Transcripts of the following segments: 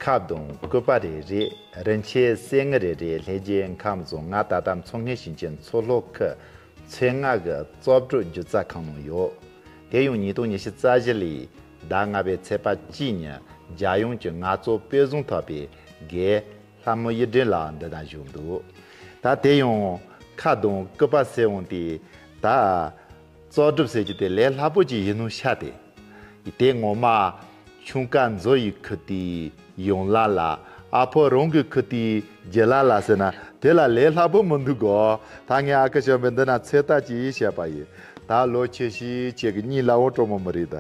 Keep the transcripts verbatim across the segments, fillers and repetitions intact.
ཁ་གདོང་སྐུད་པ་རེ་རེ། རིན་ཆེན་གསེར་དངུལ་རེ་རེ། ལྷན་རྒྱས་ཁམས་བཟང་། ང་ད་ལྟ་མཚོ་སྔོན་ཞིང་ཆེན་མཚོ་ལྷོ་ཁུལ་ཚེ་རྔ་གི་རྩོབ་གྲུབ་སྒྱུ་རྩལ་ཁང་ནང་ཡོད། དེ་ཡང་ཉིས་སྟོང་ཉི་ཤུ་རྩ་བཞི་ལོའི་ཟླ་ལྔ་པའི་ཚེས་པ་གཅིག་ཉིན་རྒྱལ་ཡོངས་ཀྱི་ངལ་རྩོལ་དཔེ་བཟང་ཐོབ་པའི་རྒན་ལྷ་མོ་གཡུ་སྒྲོན་ལགས་འདི་ན་བཞུགས་འདུག། ད་དེ་ཡང་ཁ་གདོང་སྐུད་པ་ཟེར་འོང་དེ། ད་རྩོབ་གྲུབ་ཟེར་གྱི་དེ་ལས་སླ་པོ་ཅིག་ཡིན་ནོ་ཤ་སྟེ། དེ་ངོ་མ་ཆུང་ཀ་མཛོ་ཡི་ཁུ་ཏི་ཡོང་ལ་ལ། ཨ་ཕོ་རང་གི་ཁུ་ཏི་རྒྱུ་ལ་ལ་ཟེར་ན་དེ་ལ་ལས་སླ་པོ་མི་འདུག་གོ། ད་ངས་ཨ་ཁུ་བྱམས་པའི་འདི་ན་ཚོད་ལྟ་ཅིག་བྱས་པ་ཡིན། ད་ལོ་ཆེ་ཤི་ཆེ་གི་གཉིད་ལ་འོང་སྤྲོ་མོ་མི་རེད་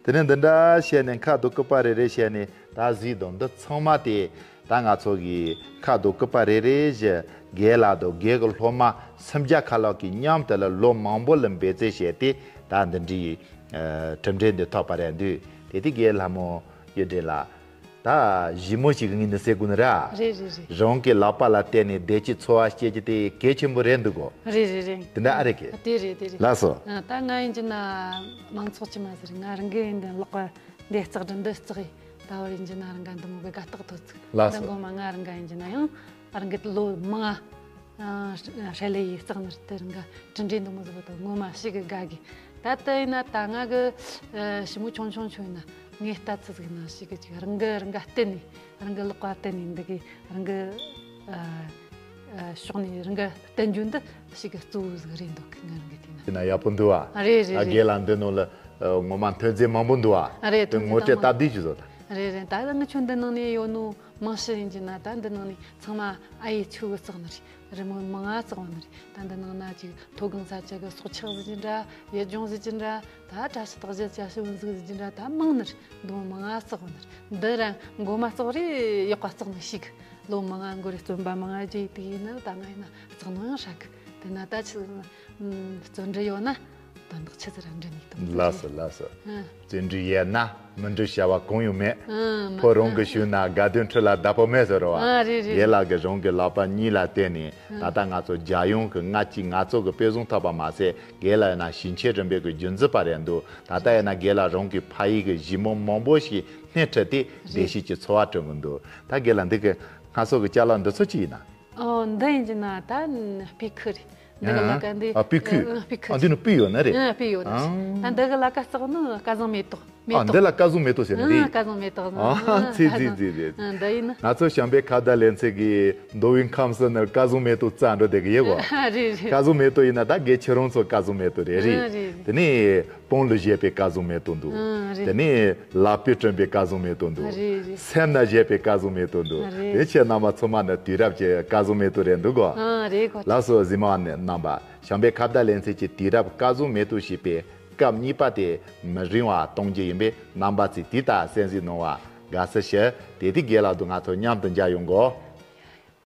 ད། དེ་ནས་འདི་འདྲ་བྱས་ནས་ཁ་དོག་སྐུད་པ་རེ་རེ་བྱས་ནས་ད་གཟིགས་དང་། འདི་ཚང་མ་དེ་ད་ང་ཚོ་གི་ཁ་དོག་སྐུད་པ་རེ་རེ་བཞི་རྒན་ལགས་དང་རྒན་གི་སློབ་མ་སུམ་བརྒྱ་ཁ་ལག་གིས་མཉམ་དུ་ལ་ལོ་མང་པོ་ལ་འབད་རྩོལ་བྱས་ཏེ་ད་འདི་འདྲའི་ཨ་གྲུབ་འབྲས་འདི་ཐོབ་པ་རེད་འདུག། དེ་དུས་རྒན་ལྷ་མོ་གཡུ་སྒྲོན་ལགས། ད་ཞི་མོ་ཞིག་ངས་འདི་ཟེར་དགོས་ནི་ར། རེད་རེད་རེད། རང་གི་ལག་པ་ལ་བརྟེན་ནས་བདེ་སྐྱིད་འཚོ་བ་སྐྱེལ་རྒྱུ་དེ་གལ་ཆེན་པོ་རེད་འདུག་གོ། རེད་རེད་རེད། དེ་འདྲ་ཨ་རེད་གི། དེ་རེད་དེ་རེད། ལགས་སོ། ཨ། ད་ང་ཡིན་གྱི་ན་མང་ཚོགས་ཀྱི་མ་ཟེར། ང་རང་གི་ཡིན་འདི་ལག་པ་འདི་ལྕགས་སྒྲི་འདི་ལྕགས་ཡིན། ད་བར་ཡིན་གྱི་ན་རང་ག་འདི་མོ་གི་དགའ་རྟགས་ཐོབ་ཚུགས། ལགས་འདི་སོ། མགོ་མ་ང་རང་ག་ཡིན་གྱི་ན་ཡང་རང་གི་ལོ་མང་ང་ཨ་ཧྲ་ལེ་ཡི་རྩག་ནར་དེ་རང་ག་གྲུབ་འབྲས་འདི་མོ་ཟིག་པོ་དང་ངོ་མ་ཞིག་གི་དགའ་གི། ད་ལྟ་ཡིན་ན་ད་ང་གི་ཨ་ཞི་མོ་ཆུང་ཆུང་ཆུང་ཡིན་ན་ངའི་ལྟ་ཚུལ་ཟིག་ན་ཞིག་གི་ཅིག་རང་གི་རང་ག་བརྟེན་ནས་རང་གི་ལག་པ་བརྟེན་ནས་འདི་གི་རང་གི་ཨ་ཨ་ཕྱོགས་ནས་རང་གི་བརྟེན་རྒྱུ་འདི་ཞིག་གི་གཙོ་བོ་ཟིག་རེད་འདུག་གི། ང་རང་གི་དེ་ན། དེ་ན་ཡག་པོ་འདུག་བ། རེད་རེད་ད་རེད། རྒན་ལགས་འདི་ནང་ལ་ཨ་ངོ་མ་ཐོན་རྫས་མང་པོ་འདུག་བ། རེད། དེ་ཐོན་རྫས་ངོ་སྤྲོད་དང་པོ་སྟབས་བདེ་ཅིག་བཟོ་ད། རེད་རེད། ད་ང་ཆུ་འདི་ནང་ནས་ཡོད་ནོ་མང་ཤི་ཡིན་གྱི་ན་ད་འདི་ནང་ནས་ཚང་མ་ཨ་ཡེ་ཆུ་གི་བཙག་ནི་རེད། རི་མོ་མང་ང་བཙོག་ནི་རེད། ད་འདི་ནང་ན་ཅིག་མཐོ་སྒང་ས་ཆ་གི་སྲོག་ཆགས་ཟིག་ཅི་འདྲ། ཡུལ་ལྗོངས་ཟིག་ཅི་འདྲ། ད་བཀྲ་ཤིས་རྟགས་བརྒྱད་བཅུ་བཞི་བོ་ཟིག་ཟིག་ཅི་འདྲ། ད་མང་ནི་རེད། འདི་མོ་མང་ང་བཙོག་ནི་རེད། འདི་ར་མགོ་མ་བཙོག་རེ་ཡག་པ་བཙོག་ནི་ཞིག། ལོ་མང་ང་འགོར་རེ་བརྩོན་པ་མང་ང་བརྒྱབ་དེ་ཡིན་ན་ད་ང་ཡིན་ན་བཙོག་ནི་ཡང་ཧྲ་གི། དེ་ན་ད་ཆི་ཟིག་ན་བརྩོན་འགྲུས་ཡོད་ན། དོན་དག་ཆི་ཟིག་ར་འདྲི་ནས་དང་། ལགས་སོ་ལགས་སོ། ཨ། བརྩོན་འགྲུས་ཡོད་ན་མི་འགྲུབ་བྱ་བ་གང་ཡང་མེད། ཨ་མ། ཕོ་རང་གི་ཨ་ཤུལ་ན་དགའ་སྟོན་ཁྲོད་ལ་བདག་པོ་མེད་ཟེར་བ། ཨ་རེད་རེད། རྒན་ལགས་ཀྱིས་རང་གི་ལག་པ་གཉིས་ལ་བརྟེན་ནས་ཨ་ད་ལྟ་ང་ཚོ་རྒྱལ་ཡོངས་ཀྱི་ལྔ་གཅིག་ངལ་རྩོལ་གྱི་དཔེ་བཟང་ཐོབ་པ་མ་ཟད། རྒན་ལགས་ཡིན་ན་ཞིང་ཆེན་རིམ་པའི་གི་རྒྱུན་འཛིན་པ་རེད་འདུག། ད་ལྟ་ཡིན་ན་རྒན་ལགས་རང་གི་ཕ་ཡུལ་གྱི་ཞི་མོ་མང་པོ་ཞིག་སྣེ་ཁྲིད་དེ་བདེ་སྐྱིད་ཀྱི་འཚོ་བ་སྐྲུན་གྱི་འདུག། ད་རྒན་ལགས་འདི་གི་སྔ་སོ་གི་ཅ་ལག་འདི་ཚོ་ཅི་ཡིན་ན། ཨོ། འདི་ཡིན་གྱི་ན་ད་སྤུས་ཁུ་རེད། འདི་གི་ལ་ཀ་འདི། ཨ། སྤུས་ཁུ། ཨ། སྤུས་ཁུ། ཨ། འདི་ནི་སྤུས་ཡོད་ན་རེད། ཨ། སྤུས་ཡོད་ན་རེད། ཨ། ད་འདི་གི་ལ་ཀ་བཙག་ནི་སྐལ་བཟང་མེ་ཏོག། མེ་ཨ། ཏོག། འདི་ལ་སྐལ་བཟང་མེ་ཏོག་ཟེར་ནི་རེད། ཨ། སྐལ་བཟང་མེ་ཏོག་ཟེར། ཨ། ཨ། ཚེ་ཚེ་ཚེ་ཚེ། ཨ། འདི་ཡིན་ན། ང་ཚོ་བྱམས་པའི་ཁ་བརྡ་ལེ་ཚན་གྱི་མདོ་དབུས་ཁམས་གསུམ་ནི་སྐལ་བཟང་མེ་ཏོག་བཙག་འགྲོ་བསྡད་གི་ཡོད་གོ། ཨ། རེད་རེད། སྐལ་བཟང་མེ་ཏོག་ཡིན་ན་ད་རྒན་ཁྱེད་རང་ཚོ་སྐལ་བཟང་མེ་ཏོག་རེད། ཨ། རེད། རེད་རེད། དེ་ནས། དཔུང་ལ་བཞད་པའི་སྐལ་བཟང་མེ་ཏོག་འདུག། ཨ། རེད། དེ་ནས་ལག་པས་བསྐྲུན་པའི་སྐལ་བཟང་མེ་ཏོག་འདུག། རེད་རེད། སེམས་ན་བཞད་པའི་སྐལ་བཟང་མེ་ཏོག་འདུག། རེད། དེ་ཁྱེད་རྣམ་པ་ཚང་མ་ནི་དུས་རབས་ཀྱི་སྐལ་བཟང་མེ་ཏོག་རེད་འདུག་གོ། ཨ། རེད་གོ། ལགས་སོ། གཟིགས་མོ་བ་རྣམ་པ། བྱམས་པའི་ཁ་བརྡ་ལེ་ཚན་གྱི་དུས་རབས་སྐལ་བཟང་མེ་ཏོག་ཞེས་པའི་སྐབས་གཉིས་པ་དེ་མི་རིང་བ་གཏོང་རྒྱུ་ཡིན་པས། རྣམ་པ་ཚོས་དུས་ལྟར་གསན་གཟིགས་གནང་བར་དགའ་བསུ་ཞུ། དེ་དུས་རྒན་ལགས་དང་ང་ཚོ་མཉམ་དུ་མཇལ་ཡོང་གོ།